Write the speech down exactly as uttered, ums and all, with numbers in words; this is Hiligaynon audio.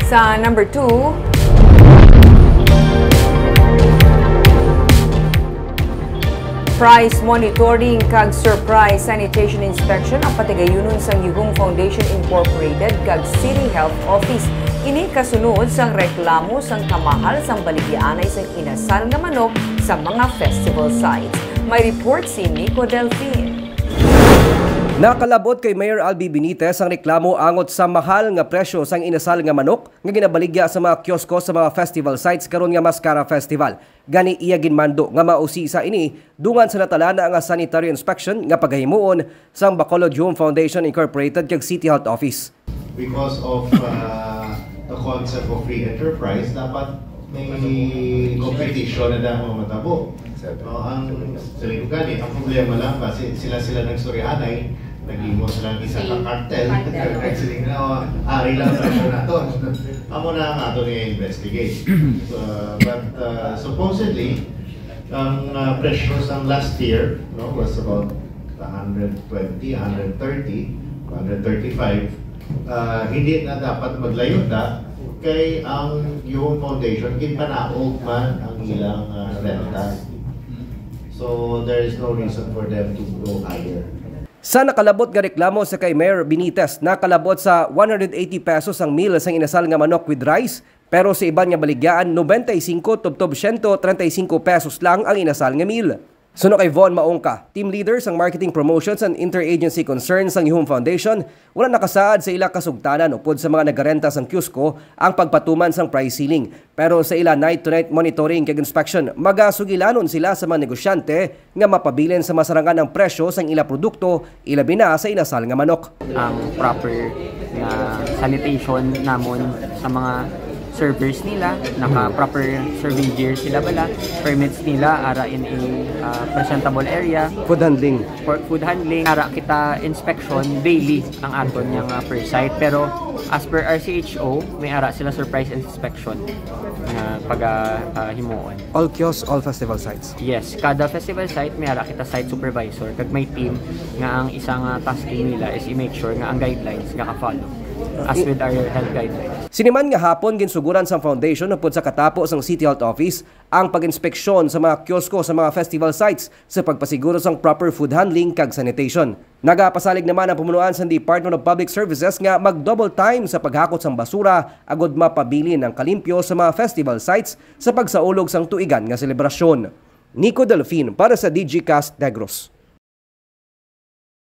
Sa number two, price monitoring kag surprise sanitation inspection ang patigayunon sang Yuhong Foundation Incorporated kag City Health Office. Ini kasunod sang reklamo sang kamahal sang baligyaanay sang inasal nga manok sa mga festival sites. May report si Nico Delfin. Nakalabot kay Mayor Albi Benitez ang reklamo angot sa mahal nga presyo sang inasal nga manok nga ginabaligya sa mga kiosko sa mga festival sites karon nga Mascara Festival. Gani, iya ginmando nga mausisa ini dungan sa natalana nga sanitary inspection nga pagahimuon sang Bacolod Yuhong Foundation Incorporated kag City Health Office. Because of uh, the concept of free enterprise, dapat may competition na dapat matabo. No, ang siling ko gani, ang problema lang ba, si- sila-sila nagstoryahanay, naghimo sila ng isa ka cartel. Cartel. Siling na, oh, ari lang sa naton. Amo na ang ato ni investigate. So, but uh, supposedly, ang uh, presyo sang last year, no, was about one hundred twenty, one hundred thirty, one hundred thirty-five. Uh, hindi na dapat maglayo ta kay ang Yuhong Foundation ginpanaog man ang ilang uh, renta. So there is no reason for them to go higher. Sa nakalabot nga reklamo sa kay Mayor Benitez, nakalabot sa one hundred eighty pesos ang meal sang inasal nga manok with rice, pero sa iban nga baligyaan, nobenta y singko tubtob siyento treinta y singko pesos lang ang inasal nga meal. Suno kay Von Maungka, team leader sang Marketing Promotions and Interagency Concerns sang Yuhong Foundation, wala nakasaad sa ila kasugtanan upod sa mga nagarenta sang kiosko ang pagpatuman sang price ceiling. Pero sa ila night-to-night monitoring kag inspection, magasugilanon sila sa mga negosyante nga mapabilin sa masarangan ang presyo sang ila produkto, ilabi na sa inasal nga manok. Ang proper na sanitation namon sa mga servers nila, naka proper serving gear sila bala, permits nila ara in a uh, presentable area. Food handling. For food handling, ara kita inspection daily ang aton nga uh, per site, pero as per R C H O, may ara sila surprise inspection na pag uh, uh, himuon. All kiosks, all festival sites. Yes, kada festival site may ara kita site supervisor kag may team nga ang isa nga tasking nila is i-make sure nga ang guidelines nga ka-follow as with our health guidelines. Sini man nga hapon, ginsuguran sang foundation upod sa katapo sang City Health Office ang pag-inspeksyon sa mga kiosko sa mga festival sites sa pagpasiguro sang proper food handling kag sanitation. Nagapasalig naman ang pamunuan sang Department of Public Services nga mag-double time sa paghakot sang basura agod mapabilin ang kalimpyo sa mga festival sites sa pagsaulog sang tuigan nga selebrasyon. Nico Delfin para sa Digicast Negros.